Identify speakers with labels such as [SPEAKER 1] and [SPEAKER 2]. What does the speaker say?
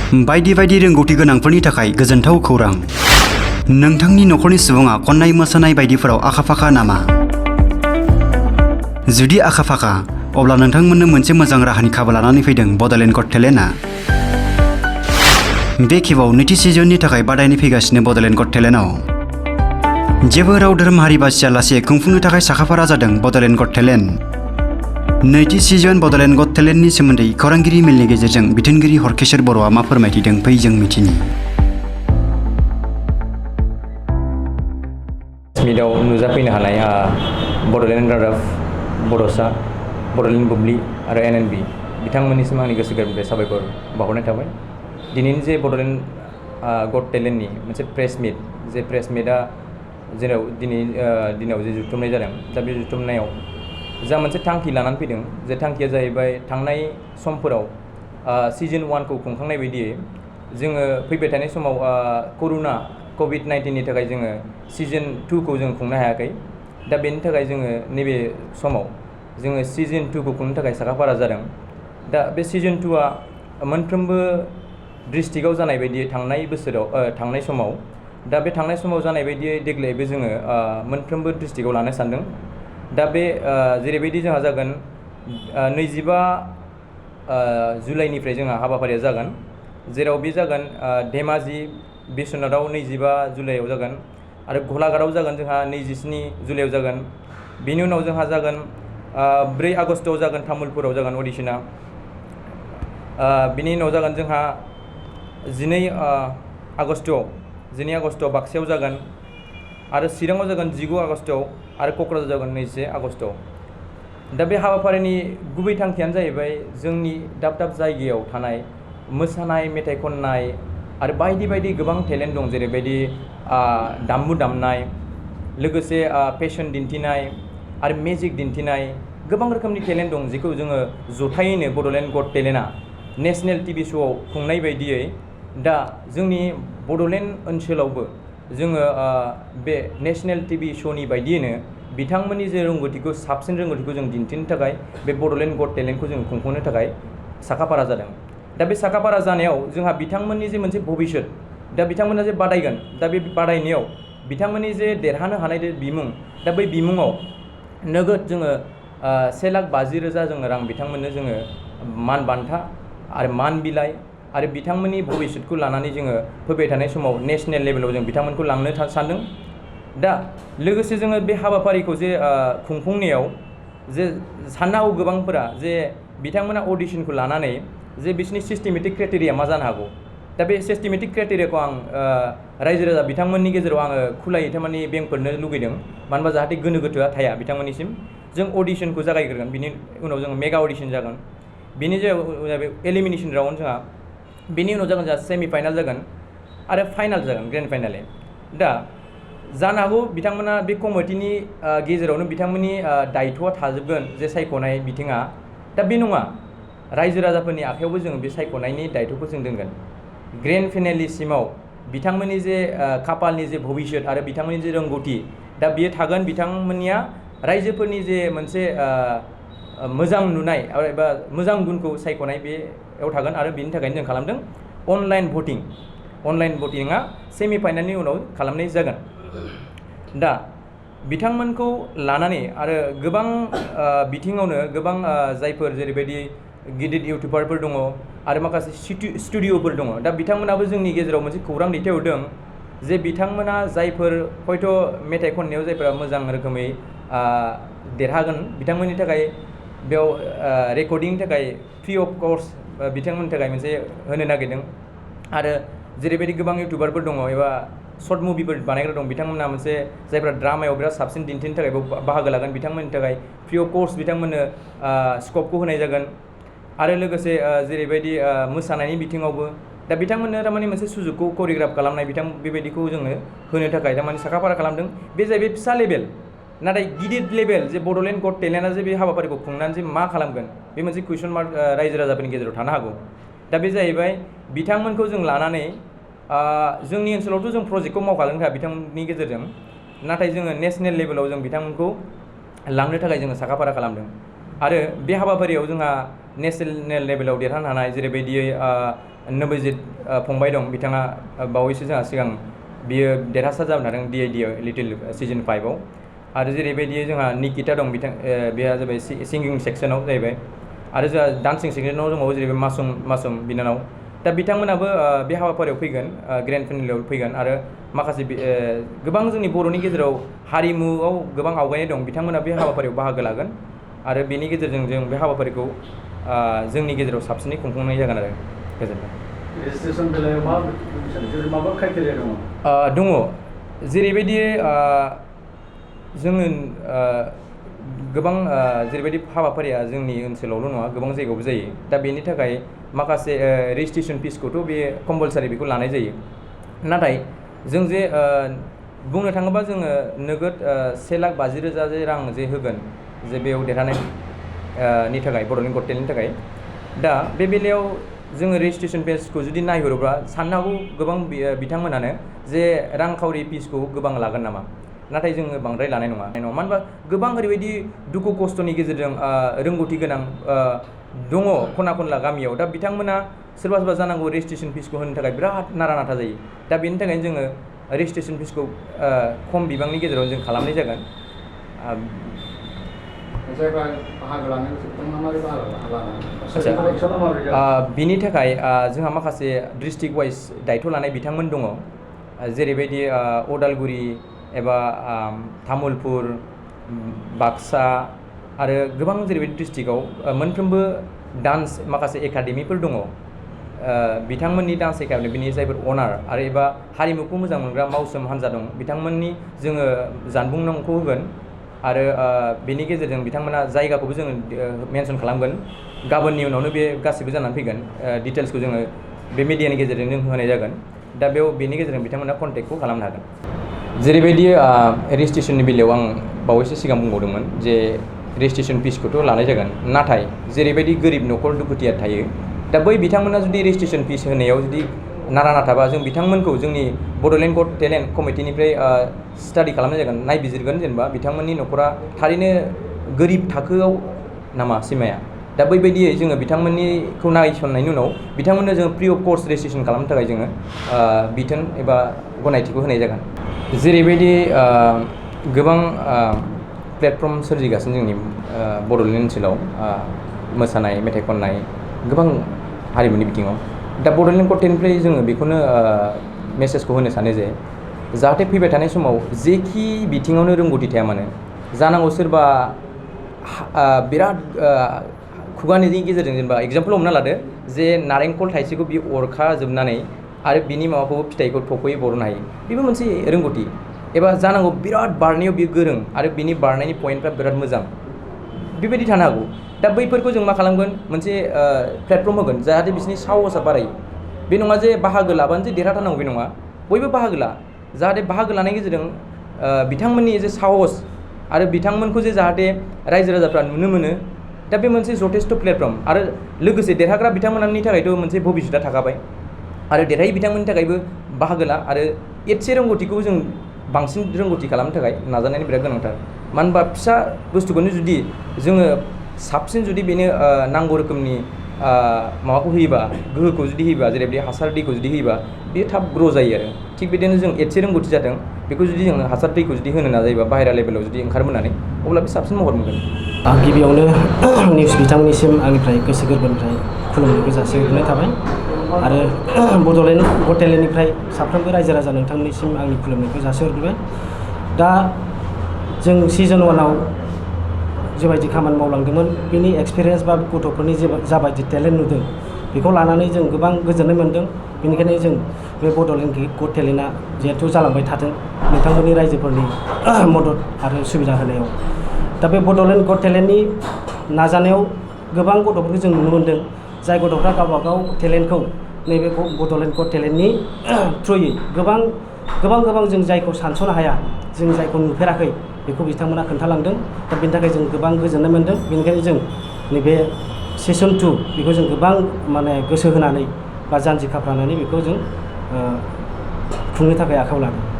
[SPEAKER 1] बायदि बायदि रोंगौथि गोनांफोरनि थाखाय गोजोनथाव खौरां। नोंथांनि नखरनि सुबुङा खन्नाय मोसानाय बायदिफोराव आखा-फाखा नामा? जुदि आखा-फाखा, अब्ला नोंथांमोननो मोनसे मोजां राहानि खाबु लानानै फैदों बड'लेण्ड गट टेलेन्टआ। बे खेबाव नैथि सिजननि थाखाय बादायनाय फैगासिनो बड'लेण्ड गट टेलेन्टआव। जेबो राव धोरोम हारि बासियालासे खुंफुंनो थाखाय साखाफारा जादों बड'लेण्ड गट टेलेन्ट। नैथि सिजन बड'लेण्ड गट टेलेन्टनि सोमोन्दै खौरांगिरि मेलनि गेजेरजों बिथोनगिरि हरकेशर बर'आ मा फोरमायथिदों फै जों मिथिनि।
[SPEAKER 2] मिडियाव नुजाफैनो हानाय बड'लेण्ड रादाब, बड'सा, बड'लेण्ड बुब्लि आरो NNB बिथांमोननिसिम आंनि गोसो गोरबोनिफ्राय साबायखर बावहरनाय थाबाय। दिनैनि जे बड'लेण्ड गट टेलेन्टनि मोनसे प्रेस मिट, जे प्रेस मिटआ जेराव दिनाव जे जुथुमनाय जादों, दा बे जुथुमनायाव जा मोनसे थांखि लानानै फैदों, जे थांखिया जाहैबाय थांनाय समफोराव सिजन 1खौ खुंखांनाय बायदियै जोङो फैबाय थानाय समाव करुना COVID-19नि थाखाय जोङो सिजन 2खौ जों खुंनो हायाखै। दा बेनि थाखाय जोङो नैबे समाव जोङो सिजन 2खौ खुंनो थाखाय साखाफारा जादों। दा बे सिजन 2आ मोनफ्रोमबो डिस्ट्रिक्टआव जानाय बायदियै थांनाय समाव दा बे थांनाय समाव जानाय बायदियै देग्लायबो जोङो मोनफ्रोमबो डिस्ट्रिक्टआव लानो सानदों। दा बे जेरैबायदि जोंहा जागोन 25 जुलाइनिफ्राय जोंहा हाबाफारिया जागोन, जेराव बे जागोन धेमाजि बिश्वनाथआव 25 जुलाइआव जागोन आरो गलाघाटआव जागोन जोंहा 27 जुलाइआव जागोन। बेनि उनाव जोंहा जागोन 4 आगस्टआव जागोन तामुलपुराव जागोन अडिशना। बिनि उनाव जागोन जोंहा 12 आगस्टआव बाक्सायाव जागोन आरो चिराङाव जागोन 19 आगस्टआव आरो क'क्राझार जागोन 21 आगस्टआव। दा बे हाबाफारिनि गुबै थांखियानो जाहैबाय जोंनि दाब दाब जायगायाव थानाय मोसानाय, मेथाइ खननाय आरो बायदि बायदि गोबां टेलेन्ट दं, जेरैबायदि दाममु दामनाय, लोगोसे फेशन दिन्थिनाय आरो मेजिक दिन्थिनाय, गोबां रोखोमनि टेलेन्ट दं जेखौ जोङो जथायैनो बड'लेण्ड गट टेलेन्टआ नेसनेल TV श'आव खुंनाय बायदियै दा जोंनि बड'लेण्ड ओनसोलावबो जोङो बे नेसनेल TV श'नि बायदियैनो बिथांमोननि जे रोंगौथिखौ, साबसिन रोंगौथिखौ जों दिन्थिनो थाखाय बे बड'लेण्ड गट टेलेन्टखौ जों खुंफुंनो थाखाय साखाफारा जादों। दा बे साखाफारा जानायाव जोंहा बिथांमोननि जे मोनसे भबिष्यत, दा बिथांमोना जे बादायगोन, दा बे बादायनायाव बिथांमोननि जे देरहानो हानाय बिमुं, दा बै बिमुङाव नोगोद जोङो 1,50,000 जोङो रां बिथांमोननो जोङो मान बान्था आरो मान बिलाइ आरो बिथांमोननि भबिष्यतखौ लानानै जोङो फैबाय थानाय समाव नेसनेल लेभेलाव जों बिथांमोनखौ लांनो सानदों। दा लोगोसे जोङो बे हाबाफारिखौ जे खुंफुंनायाव जे साननो हागौ गोबांफोरा जे बिथांमोना अडिशनखौ लानानै जे बिसोरनि सिस्टेमेटिक क्राइटेरिया मा जानो हागौ। दा बे सिस्टेमेटिक क्राइटेरियाखौ आं रायजो राजा बिथांमोननि गेजेराव आङो खुलायै थारमाने बेंफोरनो लुगैदों, मानो होनबा जाहाथे गोनो गोथोआ थाया बिथांमोननिसिम। जों अडिशनखौ जागायग्रोगोन, बिनि उनाव जोङो मेगा अडिशन जागोन, बिनि एलिमिनेसन राउन्ड जोंहा, बिनि उनाव जागोन जोंहा सेमि फाइनाल जागोन आरो फाइनाल जागोन, ग्रेन्ड फाइनाल। दा जानो हागौ बिथांमोना बे कमिटिनि गेजेरावनो बिथांमोननि दायथ'आ थाजोबगोन जे सायख'नाय बिथिङा। दा बे नङा, रायजो राजाफोरनि आखायावबो जों बे सायख'नायनि दायथ'खौ जों दोनगोन। ग्रेन्ड फिनालेसिमाव बिथांमोननि जे खाफालनि जे भबिष्यत आरो बिथांमोननि जे रोंगौथि, दा बियो थागोन। बिथांमोननिया रायजोफोरनि जे मोनसे मोजां नुनाय एबा मोजां गुनखौ सायख'नाय बेयाव थागोन आरो बिनि थाखायनो जों खालामदों अनलाइन भटिंआ सेमि फाइनालनि उनाव खालामनाय जागोन। दा बिथांमोनखौ लानानै आरो गोबां बिथिङावनो गोबां जायफोर जेरैबायदि गिदिर इउटुबारफोर दङ आरो माखासे स्टुडिअ'फोर दङ, दा बिथांमोनाबो जोंनि गेजेराव मोनसे खौरां दैथायहरदों जे बिथांमोना जायफोर हयथ' मेथाइ खननायाव जायफोरा मोजां रोखोमै देरहागोन, बिथांमोननि थाखाय बेयाव रेकर्डिंनि थाखाय फ्रि अफ कस्ट बिथांमोननि थाखाय मोनसे होनो नागिरदों। आरो जेरैबायदि गोबां इउटुबारफोर दङ एबा सर्ट मुभिफोर बानायग्रा दं, बिथांमोना मोनसे जायफ्रा ड्रामायाव बिराद साबसिन दिन्थिनो थाखाय बाहागो लागोन, बिथांमोननि थाखाय फ्रि अफ कस्ट बिथांमोननो स्कपखौ होनाय जागोन। आरो लोगोसे जेरैबायदि मोसानायनि बिथिङावबो दा बिथांमोननो थारमाने मोनसे सुजुगखौ करिय'ग्राफ खालामनाय बेबायदिखौ जोंनो होनो थाखाय थारमाने साखाफारा खालामदों। बे जाहैबाय फिसा लेभेल, नाथाय गिदिर लेभेल जे बड'लेण्ड गट टेलेन्टआ जे बे हाबाफारिखौ खुंनानै जे मा खालामगोन, बे मोनसे कुइसन मार्क रायजो राजाफोरनि गेजेराव थानो हागौ। दा बे जाहैबाय बिथांमोनखौ जों लानानै जोंनि ओनसोलावथ' जों प्रजेक्टखौ मावखागोनखा बिथांमोननि गेजेरजों, नाथाय जोङो नेसनेल लेभेलाव जों बिथांमोनखौ लांनो थाखाय जोङो साखाफारा खालामदों। आरो बे हाबाफारियाव जोंहा नेसनेल लेभेलाव देरहानो हानाय जेरैबायदियै नबजित फंबाय दं, बिथाङा बावैसो जोंहा सिगां बियो देरहासार जानो हादों DID लिटिल सिजन 5 आव। आरो जेरैबायदि जोंहा निकिता दं, बेहा जाबाय सिंगिं सेक्सनाव जाहैबाय। आरो जोंहा डान्सिं सेक्सनाव दङ जेरैबाय मासुम बिनानाव। दा बिथांमोनाबो बे हाबाफारियाव फैगोन, ग्रेन्ड फिनालेआव फैगोन। आरो माखासे गोबां जोंनि बर'नि गेजेराव हारिमुआव गोबां आवगायनाय दं, बिथांमोना बे हाबाफारियाव बाहागो लागोन। आरो बेनि गेजेरजों जों बे हाबाफारिखौ जोंनि गेजेराव साबसिनै खुंफुंनाय जागोन आरो। गोजोन्थों।
[SPEAKER 3] रेजिस्ट्रेसन बेलायाव माबा क्राइटेरिया दङ?
[SPEAKER 2] दङ। जेरैबायदि जोङो गोबां जेरैबायदि हाबाफारिया जोंनि ओनसोलावल' नङा, गोबां जायगायावबो जायो। दा बेनि थाखाय माखासे रेजिस्ट्रेसन फिसखौथ' बे कम्पालसारि बेखौ लानाय जायो। नाथाय जों जे बुंनो थाङोबा जोङो नोगोद 1,50,000 जे रां जे होगोन जे बेयाव देरहानायनि थाखाय, बड'लेण्ड गट टेलेन्टनि थाखाय। दा बे बेलायाव जोङो रेजिस्ट्रेसन फिसखौ जुदि नायहरोब्ला साननो हागौ गोबां बिथांमोनानो जे रांखावरि फिसखौ गोबां लागोन नामा। नाथाय जोङो बांद्राय लानाय नङा। मानो होनबा गोबां ओरैबायदि दुखु खस्थ'नि गेजेरजों रोंगौथि गोनां दङ खना खनला गामियाव। दा बिथांमोना सोरबा जानांगौ रेजिस्ट्रेसन फिसखौ होनो थाखाय बिराद नारा नाथा जायो। दा बेनि थाखायनो जोङो रेजिस्ट्रेसन फिसखौ खम बिबांनि गेजेराव जों खालामनाय जागोन। बिनि थाखाय जोंहा माखासे डिस्ट्रिक्ट वाइज दायथ' लानाय बिथांमोन दङ, जेरैबायदि उदालगुरि एबा तामुलपुर, बाक्सा आरो गोबां जेरैबायदि डिस्ट्रिक्टआव मोनफ्रोमबो डान्स माखासे एकाडेमिफोर दङ। बिथांमोननि डान्स एकाडेमिनि जायफोर अनार आरो एबा हारिमुखौ मोजां मोनग्रा मावसोम हान्जा दं, बिथांमोननि जोङो जानबुं नंखौ होगोन। आरो बेनि गेजेरजों बिथांमोना जायगाखौबो जोङो मेनसन खालामगोन। गाबोननि उनावनो बे गासिबो जानानै फैगोन। डिटेल्सखौ जोङो बे मिडियानि गेजेरजों जों होनाय जागोन। दा बेनि गेजेरजों बिथांमोना कन्टेक्टखौ खालामनो हागोन। जेरैबायदि रेजिस्ट्रेसननि बेलायाव आं बावैसो सिगां बुंबावदोंमोन जे रेजिस्ट्रेसन फिसखौथ' लानाय जागोन। नाथाय जेरैबायदि गोरिब न'खर दुखुथिया थायो, दा बै बिथांमोना जुदि रेजिस्ट्रेसन फिस होनायाव जुदि नारा नाथाबा जों बिथांमोनखौ जोंनि बड'लेण्ड गट टेलेन्ट कमिटिनिफ्राय स्टाडि खालामनाय जागोन, नायबिजिरगोन। जेनेबा बिथांमोननि न'खरा थारैनो गोरिब थाखोआव नामा सिमाया। दा बैबायदियै जोङो बिथांमोननिखौ नायसननायनि उनाव बिथांमोननो जोङो फ्रि अफ कस्ट रेजिस्ट्रेसन खालामनो थाखाय जोङो बिथोन एबा गनायथिखौ होनाय जागोन। जेरैबायदि गोबां प्लेटफर्म सोरजिगासिनो जोंनि बड'लेण्ड ओनसोलाव मोसानाय, मेथाइ खननाय, गोबां हारिमुनि बिथिङाव। दा बड'लेण्ड गट टेलेन्टनिफ्राय जोङो बेखौनो मेसेजखौ होनो सानो जे जाहाथे फैबाय थानाय समाव जेखि बिथिङावनो रोंगौथि थाया मानो, जानांगौ सोरबा बिराद खुगानि गेजेरजों जेनेबा एग्जाम्पल हमना लादो जे नारेंखल थाइसेखौ बियो अरखाजोबनानै आरो बिनि माबाखौ फिथाइखौ थख'यै बरननो हायो, बेबो मोनसे रोंगौथि। एबा जानांगौ बिराद बारनायाव बियो गोरों आरो बिनि बारनायनि पइन्टफ्रा बिराद मोजां, बेबायदि थानो हागौ। दा बैफोरखौ जों मा खालामगोन, मोनसे प्लेटफर्म होगोन जाहाथे बिसोरनि साहसआ बारायो। बे नङा जे बाहागो लाबानो जे देरहाथारनांगौ, बे नङा। बयबो बाहागो ला, जाहाथे बाहागो लानायनि गेजेरजों बिथांमोननि जे साहस आरो बिथांमोनखौ जे जाहाथे रायजो राजाफ्रा नुनो मोनो। दा बे मोनसे जथेस्थ' प्लेटफर्म। आरो लोगोसे देरहाग्रा बिथांमोननि थाखायथ' मोनसे भबिष्यतआ थाखाबाय। आरो देरहायै बिथांमोननि थाखायबो बाहागो ला आरो एसे रोंगौथिखौ जों बांसिन रोंगौथि खालामनो थाखाय नाजानायनि बिराद गोनांथार। मानो होनबा फिसा बुस्थुखौनो जुदि जोङो साबसिन जुदि बेनो नांगौ रोखोमनि माबाखौ होयोबा, गोहोखौ जुदि होयोबा, जेरै बे हासार दैखौ जुदि होयोबा बेयो थाब ग्र' जायो। आरो थिग बिदिनो जों एसे रोंगौथि जादों बेखौ जुदि जों हासार दैखौ जुदि होनो नाजायोबा बाहेरा लेभेलाव जुदि ओंखारबोनानै, अब्ला बे साबसिन महर मोनगोन।
[SPEAKER 4] आं गिबियावनो निउस बिथांनिसिम आंनिफ्राय गोसो गोरबोनिफ्राय खुलुमनायखौ जासिहरनाय थाबाय। आरो बड'लेण्ड गट टेलेन्टनिफ्राय साफ्रोमबो रायजो राजा नोंथांनिसिम आंनि खुलुमनायखौ जासिहरबाय। दा जों सिजन 1आव जेबायदि खामानि मावलांदोंमोन, बेनि एक्सपिरियेन्स बा गथ'फोरनि जाबायदि टेलेन्ट नुदों, बेखौ लानानै जों गोबां गोजोननाय मोन्दों। बेनिखायनो जों बे बड'लेण्ड गट टेलेन्टआ जिहेथु जालांबाय थाथों नोंथांमोननि रायजोफोरनि मदद आरो सुबिदा होनायाव। दा बे बड'लेण्ड गट टेलेन्टनि नाजानायाव गोबां गथ'फोरखौ जों नुनो मोन्दों, जाय गथ'फ्रा गावबागाव टेलेन्टखौ नैबे बड'लेण्ड गट टेलेन्टनि थ्रुयै गोबां जों जायखौ सानस'नो हाया, जों जायखौ नुफेराखै, बेखौ बिथांमोना खोन्थालांदों। दा बेनि थाखाय जों गोबां गोजोननाय मोन्दों। बेनिखायनो जों नैबे सेसन 2 बेखौ जों गोबां गोसो होनानै बा जानजि खाफ्रानानै बेखौ जों खुंनो थाखाय आखायाव लादों।